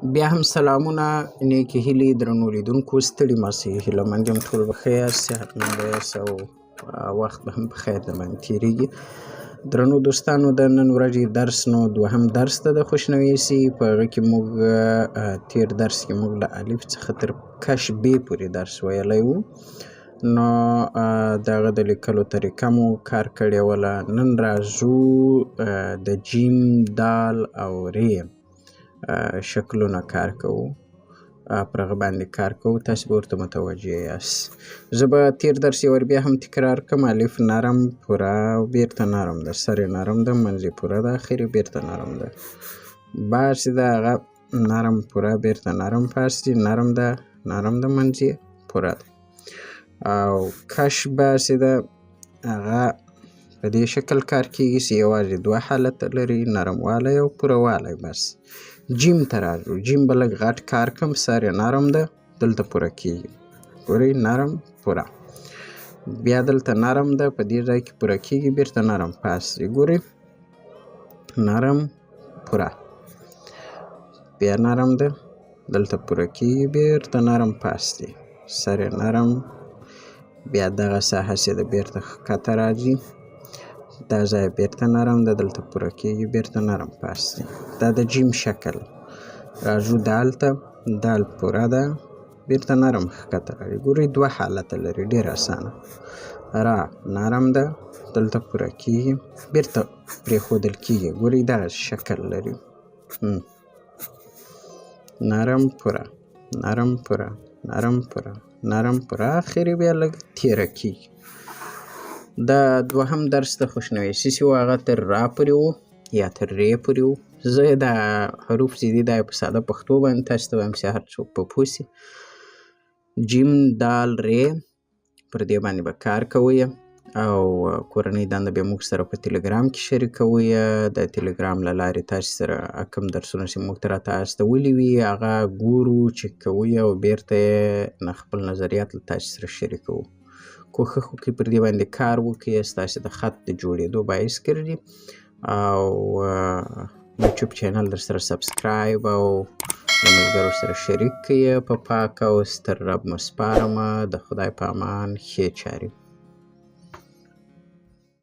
بیا هم سلامونه، نیکې هیلې، درنو لیدونکو، ستړي مه سئ. هیله مند یم ټول به ښه یاست، صحتمند یاست او وخت به هم په خیر در باندې تېرېږي. درنو دوستانو، د نن ورځې درس نو دوهم درس ده د خوشنویسي. په هغه کې موږ تېر درس کې موږ له الف څخه تر کش ب پورې درس ویلی و، نو د هغه د لیکلو طریقه مو کار کړې وله. نن راځو د جیم، دال او ری شکلونه کار کوو، پر هغه باندې کار کوو. تاسې به ورته متوجه یاست. زه به تېر درس یو وار بیا هم تکرار کړم. الف نرم، پوره او بیرته نرم ده. سر یې نرم ده، منځ یې پوره ده، اخر یې بیرته نرم ده. با چې ده هغه نرم، پوره، بیرته نرم پاس دي، نرم ده، نرم ده، منځ یې پوره ده. او کش با چې ده هغه په دې شکل کار کېږي چې یوازې دوه حالته لري، نرموالی او پوره والی. بس جیم ته راځو. جیم به لږ غټ کار کوم. سر یې نرم ده، دلته پوره کېږي. ګورئ، نرم، پوره، بیا دلته نرم ده، په دې ځای کې پوره کېږي، بیرته نرم پاس دی. ګورئ، نرم، پوره، بیا نرم ده، دلته پوره کېږي، بیرته نرم پاس دی. سر یې نرم، بیا دغه ساحه چې ده بیرته ښکته راځي، دا ځای بیرته نرم ده، دلته پوره کېږي، بیرته نرم پاس دی. دا د جیم شکل. راځو دال ته. دال پوره ده، بیرته نرم ښکته راځي. ګورئ، دوه حالته لري، ډېر اسانه. را نرم ده، دلته پوره کېږي، بیرته پرېښودل کېږي. ګورئ، دغه شکل لري، نرم، پوره، نرم، پوره، نرم، پوره، نرم، پوره، اخر یې بیا لږ تېره کېږي. دا دوهم درس د خوشنویسي چې و هغه تر را پورې و یا تر ری پورې و. زه دا حروف چې دي دا په ساده پښتو باندې تاسو ته وایم چې هر څوک په پوه سي. جیم، دال، ری، پر دې باندې به کار کوئ او کورنۍ دنده به موږ سره په تلګرام کې شریکوئ. د تلګرام له لارې تاسو سره کوم درسونه چې موږ ته راته استولي وي هغه ګورو، چک کوئ او بیرته یې خپل نظریات له تاسو سره شریکوو. کوښښ وکړئ پر دې باندې کار وکړئ، ستاسې د خط د جوړېدو باعث ګرځي. او یوټیوب چینل در سره subscribe او له ملګرو سره شریک کړئ. په پاک او ستر رب مو سپارمه. د خدای په امان، ښې چارې.